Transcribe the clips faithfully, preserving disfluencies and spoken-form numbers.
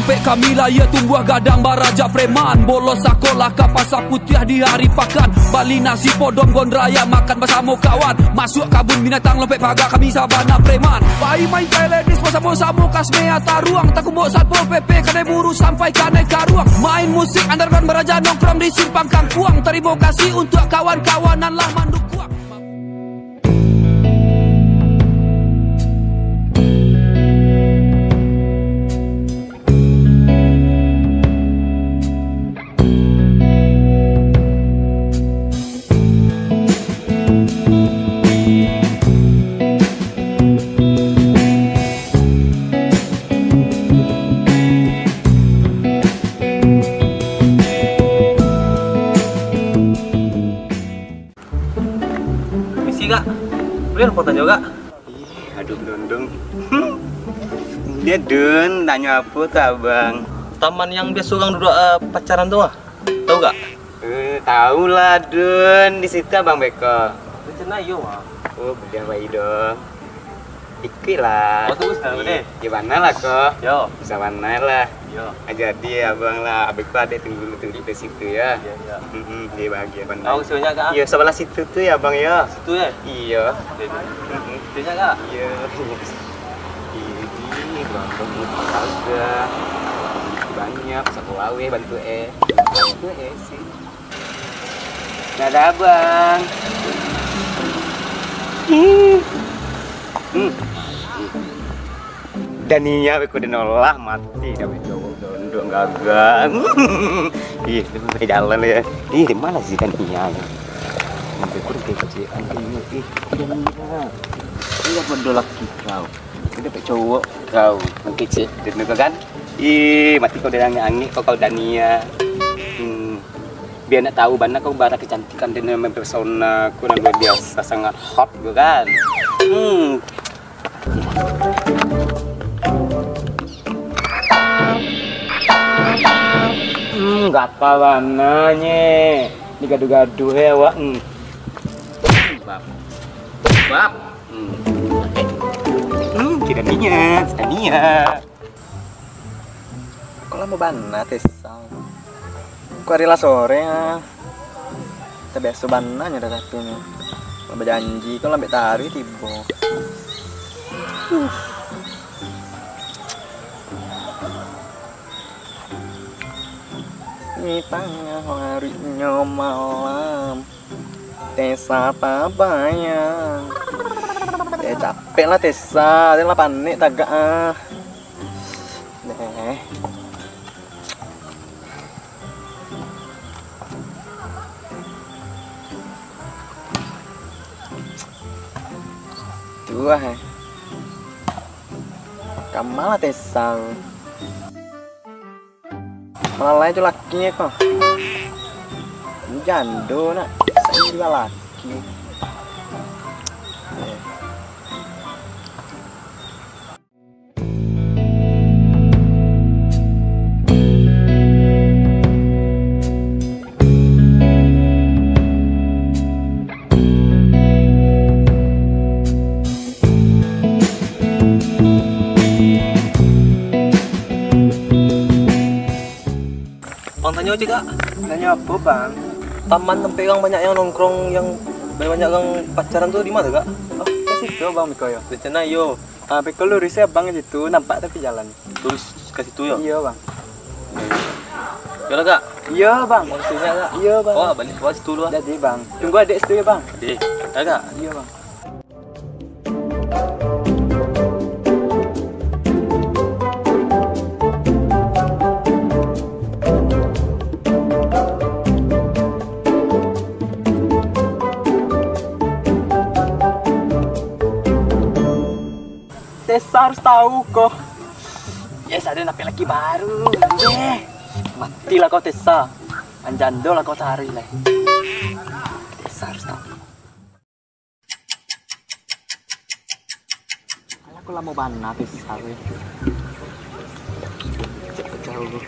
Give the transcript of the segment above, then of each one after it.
Pek kami lahia tumbuah gadang baraja preman. Bolos sakolah ka pasar putiah di hari pakan. Bali nasi podom gondraya makan basamo kawan. Masuak kabun binatang lompek paga kami sabana preman. Pai main tenis basamo-samo kasmea taruang. Takumbok satpol P P kadai buru sampai kadai karuang. Main musik underground baraja nongkrong di simpang kangkuang. Tarimo kasih untuak kawan-kawan nan lah mandukuang. Misi, Kak. Buliah numpang tanyo, Kak? Ih, aduh, Dondong. Dia, Dun, tanyo apo tu, Abang? Taman yang biaso urang duduak, eh, pacaran tu, ah. Tahu gak? Eh, tahu lah, Dun. Di situ Abang beko. Rencana iyo, Bang. Oh, buliah baik dong. Dikit lah. Oh, tunggu sebentar deh. Iya, bana lah ko. Yo. Bisa bana lah. Yo. Ah, jadi abang lah, abang ko adek tunggu, tunggu di situ ya. Iya, iya. Mm-mm, dia bahagia bana. Tahu situ banyak, Kak? Iya, sebelah situ tu ya, Bang, ya. Situ ya? Iya. Oke, oke. Mm-mm. Situ banyak, Kak? Iya. Ini, Bang, Bang, harga. Banyak, satu lawe, bantu eh. Bantu eh, sih. Dadah, Bang. Ih. Hmm. Dania beko den olah mati dah beko Dondong gagal. Ih, tu jalan ya. Ih, di mana sih Dania ya? Sampai pun kecil anjing ih, Dania. Ini apa dua laki kau? Ini dapat cowok kau, kecil Dania kan? Ih, mati kau dari angek-angek kau, kau Dania. Hmm. Biar nak tahu bana kau bara kecantikan dan mempesona aku nan luar biasa sangat hot tu kan. Hmm. Hmm, gapa bana nye? Digaduh-gaduh ya awak. Hmm. Bab. Bab. Hmm. Hmm, tidak niat, tidak niat. Kok lamo bana Tesa? Kok ari lah sore ah. Tabiaso bana nyo dah kaki ni. Lah bajanji ko lambek taruih tibo. Huh. Ni tangah hari nyo malam. Tesa tabayang. Eh, capek lah Tesa, den lah panek tagak ah. Deh. Tuah eh. Kama lah Tesa. Malalai tu laki ko. Ini jando nak. Saya juga laki. Eh. Bang tanyo cik, Kak. Tanyo apo, Bang? Taman tampek urang banyak yang nongkrong, yang banyak urang pacaran tu di ma tu, Kak? Oh, ka situ, Bang, beko yo. Rencana iyo. Ah, beko lurus ya, Bang, ka situ, nampak tapi jalan. Lurus ka situ yo? Iyo, Bang. Yo lah, Kak. Iyo, Bang. Maksudnya, Kak? Iyo, Bang. Oh, balik ke situ dulu ah. Jadi, Bang. Tunggu adek situ ya, Bang. Adek. Ya, Kak. Iyo, Bang. Tesa harus tahu ko. Yes, ado napek laki baru. Deh. Matilah kau Tesa. Manjando lah kau sehari lah. Tesa harus tahu. Alah, kok lamo bana Tesa weh. Cek pecah dulu.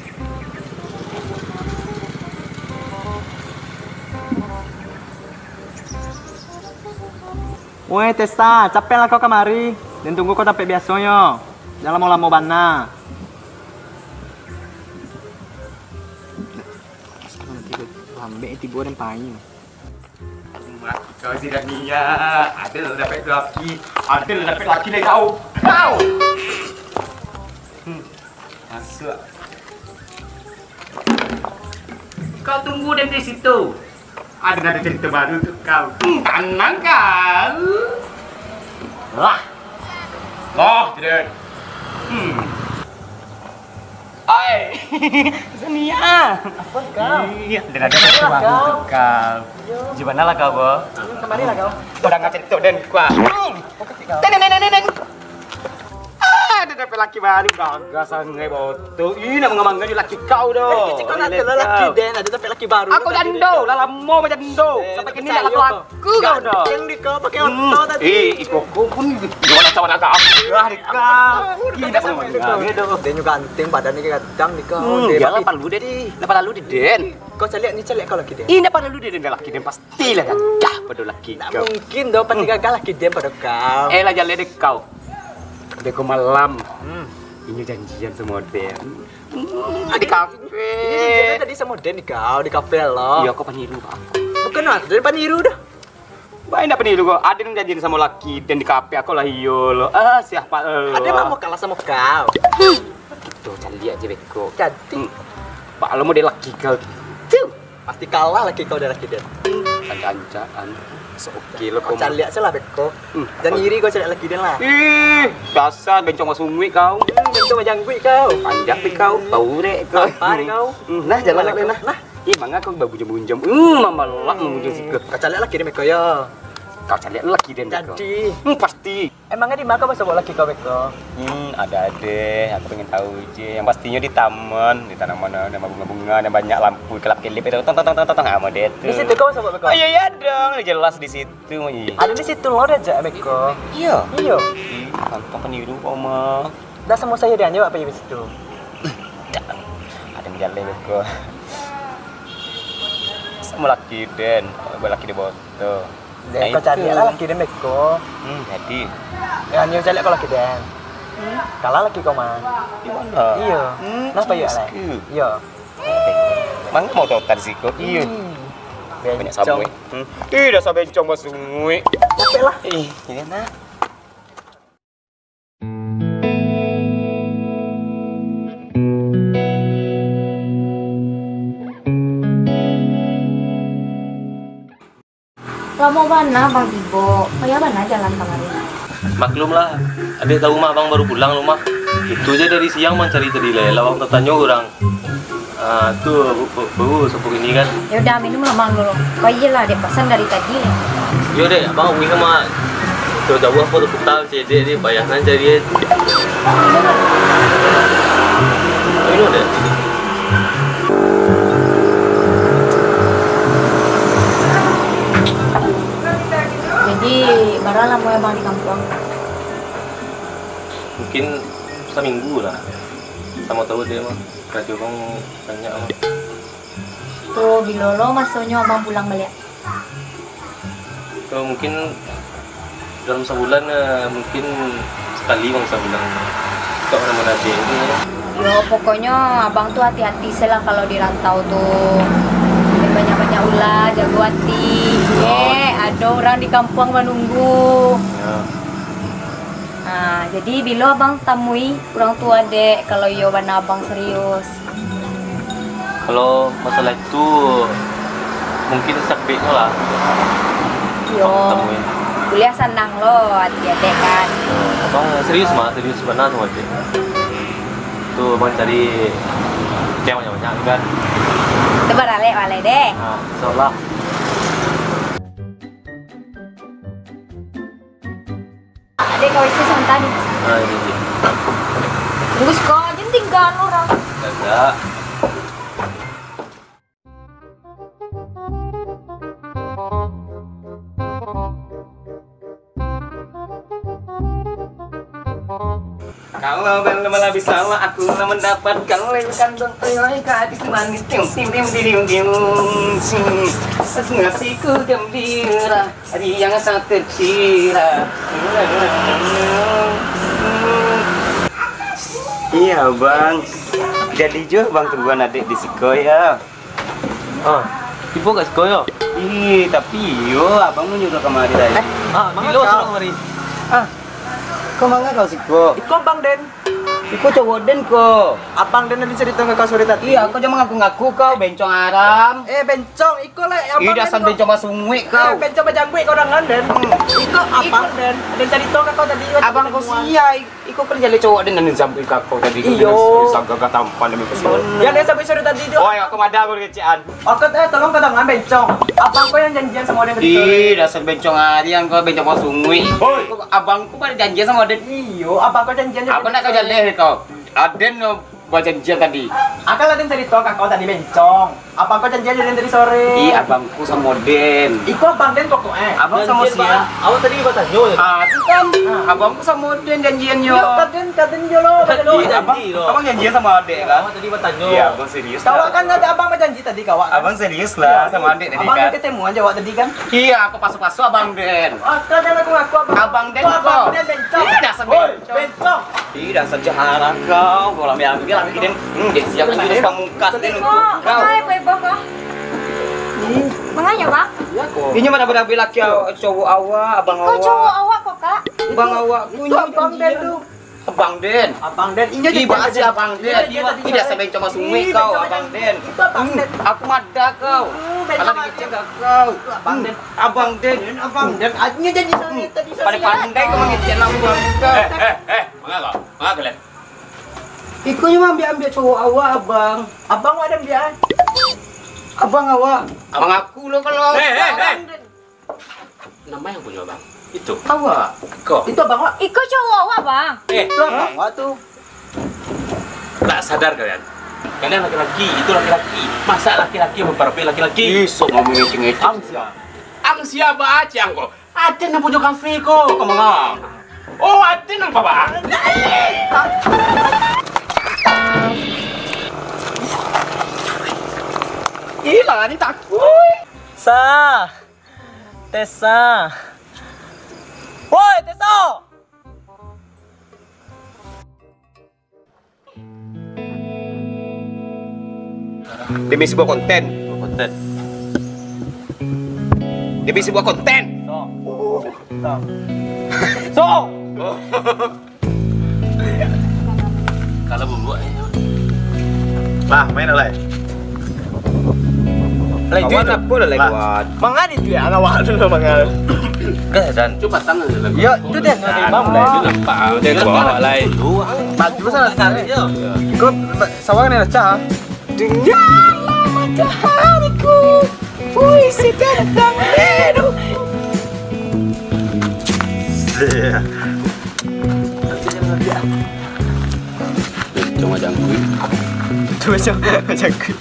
Woi Tesa, capek lah kau kamari. Den tunggu kau tampek biasonyo. Jan lamo-lamo bana. Ambek tibo dan pain. Mati kau si Dania. Ada lah dapek laki. Ada lah dapek laki dari kau. Kau. Hmm. Masuk. Kau tunggu dan di situ. Ada, ada cerita baru tu kau. Hmm, tanang kau. Lah. Lah, tidak. Hmm. Oi. Sania. Apa kau? Iya, dan ada cerita baru tu kau. Di mana lah kau, Bo? Kemari lah kau. Udah nggak cerita dan kau. Hmm. Teneng, teneng, teneng. Ah, ada dapek laki baru, gagah sangai botok. Ih, nak mangga-mangga jo laki kau doh. Eh, kecil kau nak telah laki den, ada dapek laki baru. Aku jando, lah lamo mah jando. Eh, sampai kini nak laku-laku kau doh. Ganteng di kau pakai oto tadi. Eh, iko kau pun gimana cawan agak. Ah, di kau. Ih, nak mangga-mangga doh. Den juga ganteng, badan ni ganteng di kau. Hmm, dia lah palu deh. Lah palu di den. Kau caliak ni, caliak kau laki den. Ih, nak palu di den, laki den pasti. Tilah gagah pado laki kau. Mungkin doh, pasti gagah laki den pado kau. Eh, lah jaleh deh kau. Deh kau malam. Hmm. Inyo janjian samo den. Hmm, di kafe. Ini janjian tadi samo den di kau, di kafe lo. Iyo, kau paniru, Pak. Bukan, ah, den paniru doh. Baik, ndak paniru kau. Ada yang janjian samo laki den di kafe, aku lah iyo lo. Ah, siapa lo? Ada yang mau kalah samo kau. Tuh, caliak je beko. Jadi. Hmm. Pak lo model laki kau. Tuh. Pasti kalah laki kau dari laki den. Ancak-ancakan. Sok oke lo kau. Kau caliak salah beko. Hmm. Jangan iri kau caliak laki den lah. Ih, dasar bencong basunguik kau. Hmm, bencong bajangguik kau. Panjang pi kau, taurek kau. Tampar kau. Hmm, nah, jalan lah, nah. Nah. Ih, manga kau babunjam-bunjam. Hmm, mamalak mambunjam siko. Kau caliak laki den beko yo. Kau caliak laki den beko. Jadi. Hmm, pasti. Emangnya di mana kau basobok laki kau beko? Hmm, ada deh. Aku pengen tahu je. Yang pastinyo di taman, di tanaman, ada bunga-bunga, ada banyak lampu kelap-kelip itu. Tong, tong, tong, tong, tong, apa deh tu? Di situ kau basobok beko? Oh, iya, iya dong. Jelas di situ. Iya. Ada di situ lo, diajak beko. Iya. Iya. Ih, kantong peniru kau mah. Dah samo saya dianyo apa di situ? Dah. Ada yang jalan beko. Sama laki den, gue laki di bawah tu. Deh, kau cari lah laki den beko. Hmm, jadi. Ya, nyo cari kau laki den. Hmm. Kalah laki kau mah. Di mana? Iya. Hmm, kenapa ya, Lek? Iya. Mangga mau tau tadi siko? Iya. Hmm. Banyak samuai. Hmm. Ih, dasar bencong basunguik. Capek lah. Ih, iya nah. Lamo bana Bang tibo, payah bana jalan kamari. Maklumlah, adek tahu mah abang baru pulang rumah. Itu je dari siang mancari tadi lai, lah abang tatanyo urang. Ah, tu, bu, bu, bu, sapu kini kan. Ya udah, minum lah, Mang, dulu. Kau iyalah, dek pasan dari tadi. Yo, dek, abang hubungi sama jauh-jauh apa tu, putar, cedek, dek, bayangkan cari, eh. Minum, dek. Jadi, bara lamo abang di kampuang? Mungkin saminggu lah. Samo tahu dek mah, karajo urang banyak mah. Tu, bilo lo masonyo abang pulang baliak? Tu, mungkin dalam sabulan, eh, mungkin sakali bang sabulan. Tok namo nabi tu. Yo, pokoknyo abang tu hati-hati se lah kalau di rantau tu. Banyak-banyak ulah, jago ati. Oh. Eh, ado urang di kampuang manunggu. Ya. Nah, jadi bilo abang tamui urang tuo dek, kalau iyo bana abang serius? Kalau masalah itu, mungkin sakbiknyo lah. Yo. Abang tamui. Kuliah sanang lo, ati adek kan. Abang serius mah, serius bana tu adek. Tu abang cari yang banyak-banyak tu kan. Tu baralek balai deh. Nah, insyaallah. Adek ka W C sabanta ni. Ah, ini dia. Tunggu siko, jan tingga urang. Tidak. Kalau belum lebih salah, aku lah mendapatkan lele kandung, oi, oi, gadis manis, tiung, tiung, tiung, tiung, tiung, tiung. Hatiku gembira, hari yang tak terkira. Iya, Bang. Jadi jo, Bang, tungguan adek di siko, ya. Ah, Tibo ka siko yo? Ih, tapi iyo, abang nyo nyuruah kamari tadi. Eh, ah, manga kau? Suruah kamari. Ah, kau manga kau siko? Iko Abang Den. Iko cowok Den ko. Abang Den nan dicarito ka kau sore tadi. Iya, kau jangan ngaku-ngaku kau, bencong haram. Eh, bencong, iko lah Abang Den ko. Ih, dasar bencong basunguik kau. Eh, bencong bajangguik kau dangan, Den. Hmm. Iko Abang Den. Den carito ka kau tadi, waktu Abang kau ketemuan. Sia, i-, iko kan jaleh cowok Den nan sampai ka kau tadi. Iyo. Sampai gagah tampan demi pesan. Yang Den sampai sore tadi tu. Oh, ya, aku madah aku kecekan. Aku, eh, tolong kau tangan bencong. Abang kau yang janjian samo Den tadi sore. Ih, dasar bencong harian kau, bencong kau sungui. Hoi. Abang kau pada janjian samo Den. Iyo, abang kau janjian. Aku nak kau jaleh kau. Aden no bajanjian tadi. Akal Aden carito ka kau tadi bencong. Abang kau janjian jo Den tadi sore. Ih, abang ku samo Den. Iko Abang Den pokok eh. Abang samo sia? Awak tadi batanyo je. Ah, tu kan. Ah. Abang ku samo Den janjiannyo. Yo, kaden, kaden jo lo, batanyo. Ih, abang, abang janjian samo adek kan? Awak tadi batanyo. Iya, abang serius. Kawak kan ada abang bajanji tadi, kawak kan? Abang serius lah sama adek tadi kan? Abang ketemuan je awak tadi kan? Iya, aku pasu-pasu abang Den. Ah, kan aku ngaku abang. Abang Den kok. Abang Den bencong. Iya, dasar bencong. Bencong. Ih, dasar jahara kau. Kau ambil-ambil laki Den. Hmm, dek siap lagi dek pamungkas Den untuk kau. Hai, boy boh kau. Ih. Manganyo, Bang? Inyo mana berabih laki awak, cowok awak, abang awak. Kau cowok awak kok, Kak? Abang awak. Itu abang Den tu. Abang Den. Abang Den. Inyo je Abang Den. Ih, dasar bencong basunguik kau, Abang Den. Itu Abang Den. Aku madah kau. Alah dikecek kau. Itu Abang Den. Abang Den. Abang Den. Inyo janji sore tadi. Pandai-pandai kau mangecek namo kau. Eh, eh, eh. Manga kau? Manga kalian? Iko nyo ambiak-ambiak cowok awak, Abang. Abang awak dah ambiak, eh? Abang awak. Abang aku lo kalau. Eh, eh, eh. Abang Den. Nama yang punyo abang? Itu. Awak. Iko. Itu abang awak. Iko cowok awak, Bang. Eh. Itu abang awak tu. Tak sadar kalian? Kalian laki-laki, itu laki-laki. Masa laki-laki memperapik laki-laki? Ih, sok ngomong ngeceng-ngeceng. Ang sia. Ang sia ba aciang ko. Aden yang punyo kafe ko. Kau mangang. Oh, Aden yang bawa. Ih, lah ni takut. Sa. Tesa. Woi, Tesa! Demi sebuah konten. Konten. Demi sebuah konten. So. So. So. Kalau bubuak, eh. Lah, main lah, Lai. Lai, duit apo lah, Lai, kawan? Mangan itu ya, anak awak tu lah, mangan. Dah, Dan. Cuba tangan je, Lai. Ya, itu dia, nanti bang, Lai. Itu nampak. Dia nampak, Lai. Baju salah sekali. Kau, sawang ni lah, Cah. Dengarlah matahariku, puisi tentang hidup. Cuma jangkrik. Cuma jang-, jangkrik.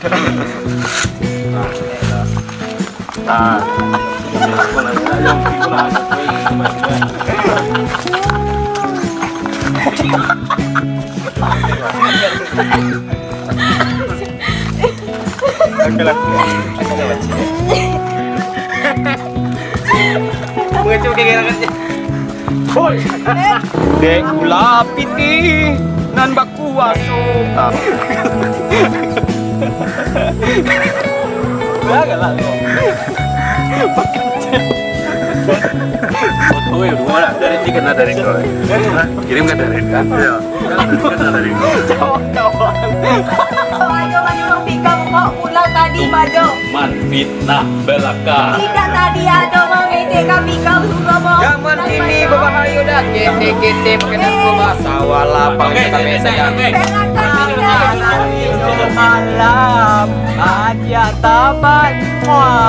Ah. Oke lah. Oke lah, Cik. Mengecil kayak gini kan, Cik. Hoi. Dek gula pitih nan bakuaso. Lah, galak kau. Foto yang dua lah, dari tiga, nah, dari dua. Hah? Kirim kan dari kan? Iya. Kan dari kan dari dua. Jawab kawan. Bajo manyuruah pika muko pulau tadi, Bajo. Manfitnah belaka. Tidak tadi ado mangecek ka pika sudah mau. Zaman kini bebahayo dah, kete-kete pakai narkoba, sawalah pakai sampai sayang. Belaka. Malam, aja tabat. Wah.